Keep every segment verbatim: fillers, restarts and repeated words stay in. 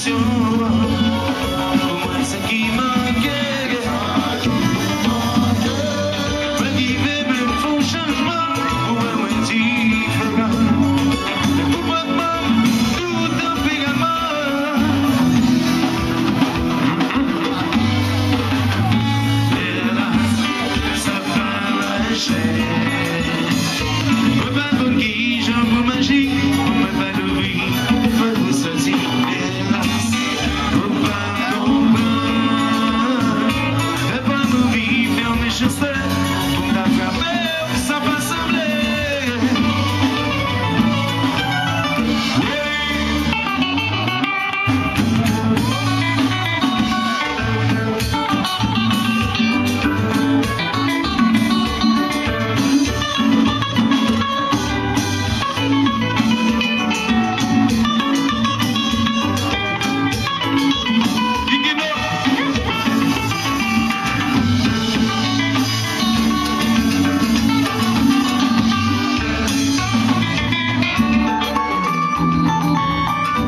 Pou mwen, sa ki manke, mwen ki vle menm fè yon chanjman, pou mwen, mwen diferan. Konpòtman m tou tanperalman. Elas, sa pa mache. Mwen pa konn kijan pou m aji, mwen pa louvri, fòk mwen sòti. Elas, ou pa konprann. Fè pa nou viv yon mechanste, pou m ta frape w, sa pa sanble.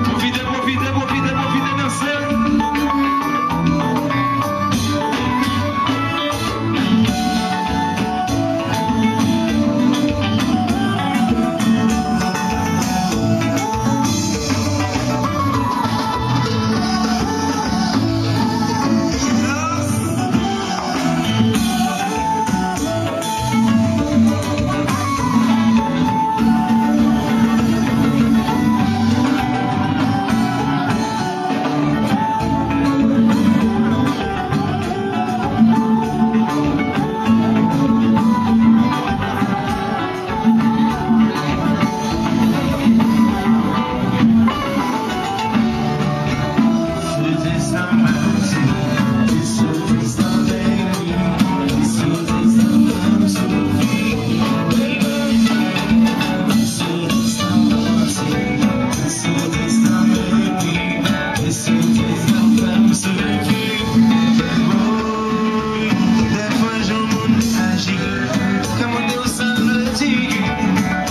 Pwofite, pwofite, pwofite, pwofite danse. Dèfwa jan moun aji ka montre w sa l vle di.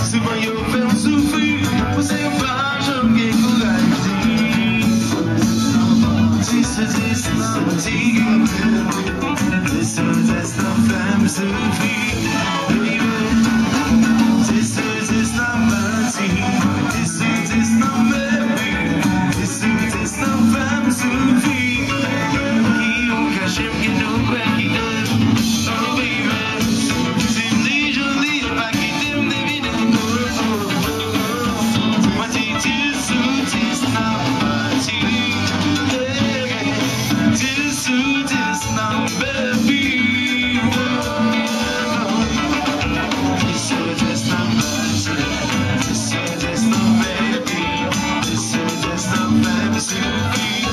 Souvan yo fè w soufri, pouse w pa janm gen kouraj di. This is, this is not a team. This is, this is not fè m soufri. Baby, this is, this is not my team. This is, this is not my baby. This is, this is not fè m soufri. Ki yon kache m gen nou kwè ki dòt. Oh, baby. Si m li jodi, pa kite m devine. Mwen di, this is, this is not my team. Yeah. This is, this is not my baby. This is, this is not my team. This is, this is not my baby. This is, this is not my baby.